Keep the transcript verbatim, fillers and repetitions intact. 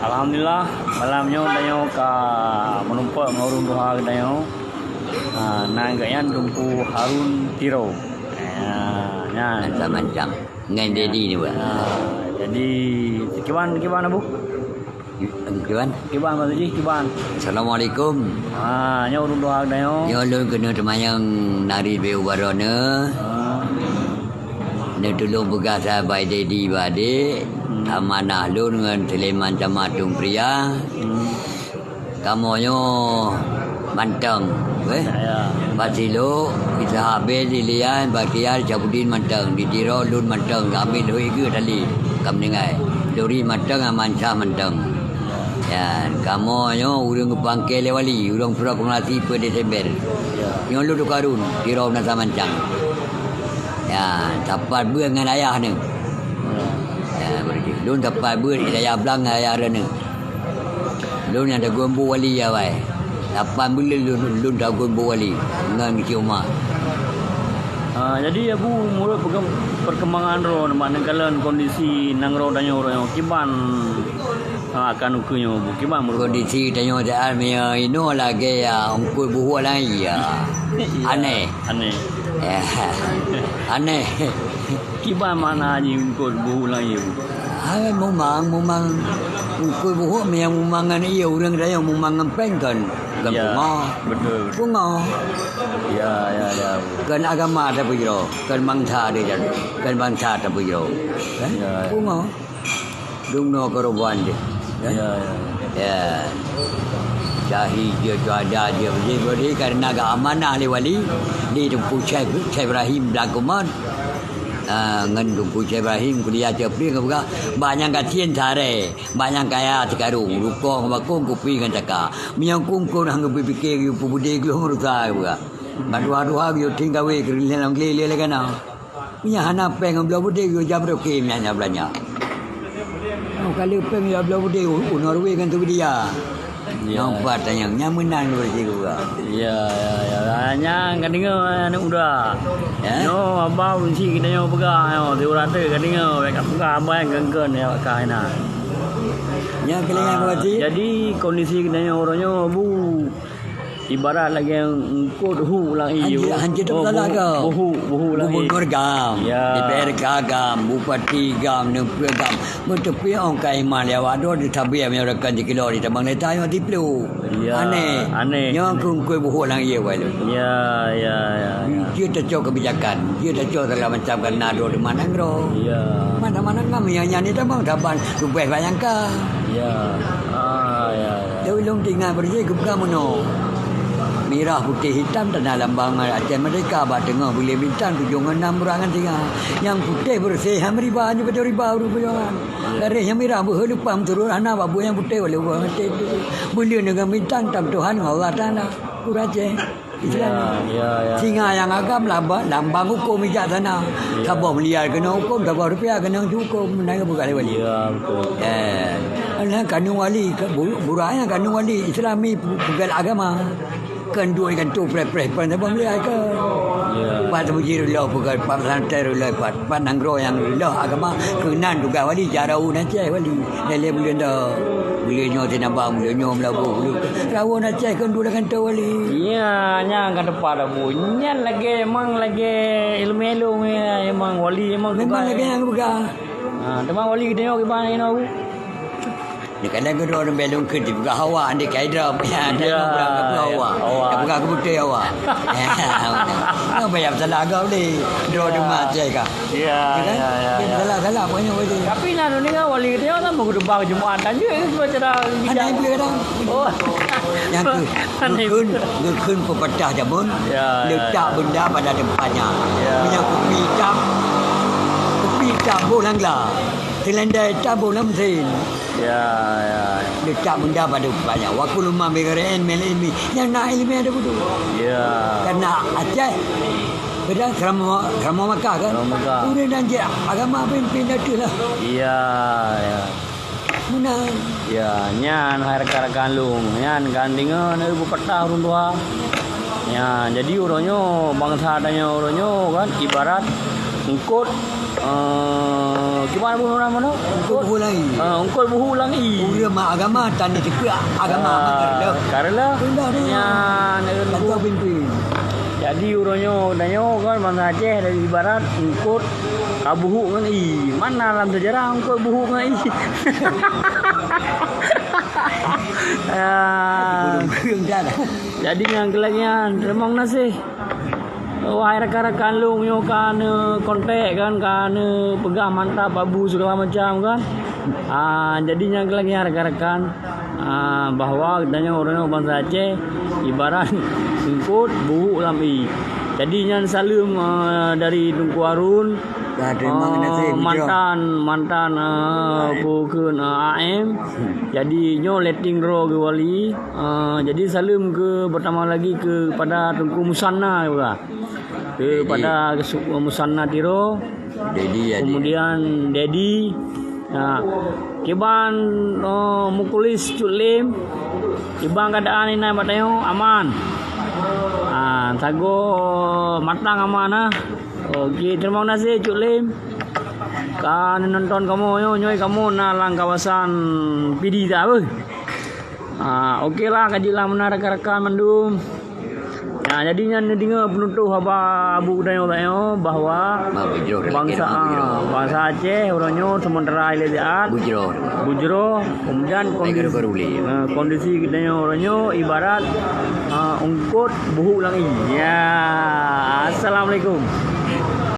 Alhamdulillah, malam nyoe tanyoe ka meurumpok ngon ureueng tuha geutanyoe. Ah, nan geuh nyan Teungku Harun Tiro. Ah, nyan. Mancang-mancang. Ngon Dedi ni, Bang. Ah, jadi, kiban, kiban, Abu? Kiban? Kiban, Bang Suji, kiban. Assalamualaikum. Ah, nyoe ureueng tuha geutanyoe. Nyoe lôn keuneuk teumanyong nari beu baroe nyoe. Ah. Neutulông peugah sabai Dedi bak adék, hmm, amanah lôn ngon Sulaiman Camat Tueng Pria. Hmm. Kamoe nyoe mantong, eh? Ya. Bak Silok, Isa Habéh, Ilian, Bakhtiar, Syabudin mantong. Di Tiro lôn mantong, Amir Luhut Igeue tali, ka meuninggai. Lori mantong, Aman Syah mantong. Ya, kamoe nyoe ureueng geupangke lé wali, ureueng Proklamasi peuet Desember. Ya. Nyoe lôn Teungku Harun, Tiro Meunasah Mancang. Ya, sapat beuet ngon ayah neuh. Ya, berarti lôn sapat beuet di Dayah Blang ngon ayah neuh. Lôn nyang tagun bu wali awai. Lapan buleuen lôn, lôn tagun bu wali ngon Cik Umar. Ah, jadi Abu, menurut perkem-, perkembangan droe, mak neukalon kondisi nanggroe tanyoe uroe nyoe, kiban, ah, akan ukeue nyoe, Abu? Kiban menurut? Kondisi tanyoe saat meunyoe inoe lagèe ya eungkôt buhok lam ié. Iya. Aneh. Aneh. Ya. Aneh. Kiban makna jih eungkôt buhok lam ié, Abu? Hai, mumang, mumang eungkôt buhok meunyoe mumang ngon ié, ureueng tanyoe mumang ngon péng kon, kon, ya, pungo. Betul. Pungo. Ya, ya, ya. Kon agama tapeujroh, kon bansa tapeujroh, kon bansa tapeujroh. Kan? Ya, ya. Pungo. Dumnoe keureubeuen jih. Kan? Ya, ya. Ya. Syahid jih, syuhada jih, beudeh karena geuamanah lé wali di Teungku Syekh, Syekh Ibrahim Black Umar. Ah, ngon Teungku Syekh Ibrahim kuliah Ceuprieng geupeugah, "Bah nyang gasien saré, bah nyang kaya sikarong, rukoe ngon bakong, kupi ngon caka. Meunyoe kungkon hana geupike, geupeubeudé, geuleuh meurusa," geupeugah. Ban tuha-tuha geuyue ting kawé keureulèe lam glé lé lagèe na. Meunyoe hana péng ngon bloe beudé, geuyue jak beudoké meunyoe hana beulanja. Nyoe ka lheueh péng jak bloe beudé, u-, u Norway ngon Swedia. Ya. Nyoe pat tanyong, nyan meunan keuh sikula. Ya, ya, ya. Nyan ka deungoe aneuk muda. Ya? Nyoe haba ureueng chik geutanyoe peugah nyoe, siuroe teuk ka deungoe, bèk ka peugah haba nyang kheun-kheun, ya, ka inan. Nyan keuh lagèe, ah, berarti? Jadi kondisi geutanyoe uroe nyoe, Bu, ibarat lagèe eungkôt hu lam ié. Hanjeuet, hanjeuet. Oh, teupeutala buhu, ka. Buhu, buhu lam ié. Gubernur GAM, ya. DPRK GAM, bupati GAM, neupeue GAM. Meuteupeue ong ka iman lé awak droe, di tabé meunyoe rakan jikilo di tabang leta nyoe tiplu. Ya, aneh. Aneh, nyoe aneh. Keu eungkôt buhok lam ié awai lôn. Ya, ya, ya, ya. Jeuet tacok keubijakan, jeuet tacok segala macam karena droe teuma nanggroe. Ya. Mana-mana ngam nyang nyan di tabang saban leubeh bayangkan. Ya. Ah, ya, ya. Lôn, lôn teuingat beureuji geupeugah meunoe. Mirah putéh hitam tanda lambang Aceh Merdeka bak teungoh buleuen bintang tujoh ngon nam burak ngon singa. Nyang putéh beureuséh han meuriba, nyoe beutôi riba ureueng peujuangan. Ya. Garéh nyang mirah beuhe leupah meuturot hana bak buet nyang putéh walau buet maté. Buleuen deungon bintang tam Tuhan ngon Allah Taala. Ureueng Aceh. Islam. Ya, ya, ya. Singa nyang agam laba-, lambang huköm bijaksana. Ya. Saboh miliar keunong huköm, saboh rupiah keunong huköm, meunan geupeugah lé wali. Ya, betul. Eh, nyan kanun wali, ke-, bu-, burak nyan kanun wali Islami pu-, peugah agama. Keu duek ikan tu preh-preh pan saboh miliar ke. Ya. Pat teumeuji reuloh peugah, pat santai reuloh pat. Pat nanggroe nyang reuloh agama keunan tugaih wali, jak rawon Aceh wali. Lhèe-lhèe buleuen dah. Buleuen nyoe Sinabang, buleuen nyoe Meulaboh, buleuen rawon Aceh keu dua kantô wali. Iya, nyan ka teupeu dah, Bu. Nyan lagèe, memang lagèe ileumèe lôn, ya, memang wali, memang tugaih. Memang lagèe nyang geupeugah. Ha, teuma wali geutanyoe kiban inoe, Bu? Nyoe kadang keudroe lôn bèk lôn kheun dipeugah awak, andai ka idroe, ya, ya, awak. Awak. Tapeugah keu beutôi awak. Ya, beutôi. Nyoe bèk salah agam lé. Droe, ya, teuma Aceh ka. Ya, ya, kan? Ya, ya, ya. Salah-salah pokoknya wali. Tapi na deungoe wali geutanyoe kan meukeudubah Jumat dan jeuet keu acara bijak. Hana ibu kadang. Oh. Nyang keu, hana ibu. Geukheun, geukheun pepatah jameun, ya, ya, leutak, ya, benda pada tempatnya. Ya. Meunyoe kupi itam, kupi itam boh lam gla. Seulendai itam boh lam mesin. Ya, ya. Leutak benda pada banyak. Wa kullu ma bi ghairi ilmin ilmi. Nyang na ileumèe ada beutôi. Ya. Karena Aceh, beda Seuramoe, Seuramoe Makkah kan? Seuramoe Makkah. Ureueng dan cek agama pimpin ateueh lah. Ya, ya. Meunan. Ya, nyan hai rakan-rakan lôn. Nyan kan deungoe na pepatah ureueng tuha. Ya, jadi uroe nyoe bansa tanyoe uroe nyoe kan ibarat eungkôt, eh, Kiban bunoe meunoe? Ungkot buhu lagi. Ah, ungkot buhu lagi. Ureueng mak agama, tan dikeue agama. Ah, karena. Karena. Pindah dia. Nyan, Tantu pimpin. Jadi, uroe nyoe, uroe nyoe kan bansa Aceh dari ibarat ungkot ka buhu ngon ie. Mana dalam sejarah ungkot buhu ngon ie? Ah. Jadi, nyang keulak nyan, terima kasih. Wahai rakan-rakan lôn nyoe ka neukontak kan, ka neupeugah mantap Abu segala macam kan. Ah, jadi nyang lagèe nyan rakan-rakan, ah, bahwa geutanyoe ureueng bansa Aceh ibarat sungkot buhuk lam ie. Jadi nyan saleuem, ah, dari Teungku Harun, ah, mantan, mantan, ah, bukon, ah, A M. Jadi nyoe letting droe geuwali. Ah, jadi saleuem keu pertama lagi kepada Teungku Musanna juga. Kepada Musanna Tiro, kemudian Dedi. Ha, kiban, oh, Mukulis Cut Lim, kiban keadaan inan bak tanyoe aman. Ha, sagoe matang aman, ha. Oke, terima kasih Cut Lim. Ka nonton kamoe nyoe, nyoe kamoe na lam kawasan Pidie dah, beuh. Ah, oke lah, ka jeuet lah meunan rakan-rakan mandum. Nah, jadi nyan neudeungoe peunutôh haba Abu Dayo-Dayo bahwa bansa, ah, bansa Aceh uroe nyoe sementara ilée siat bujroh. Bujroh, kemudian kondisi, ah, kondisi geutanyoe uroe nyoe ibarat, ah, ungkot buhuk lam ie. Ya, assalamualaikum.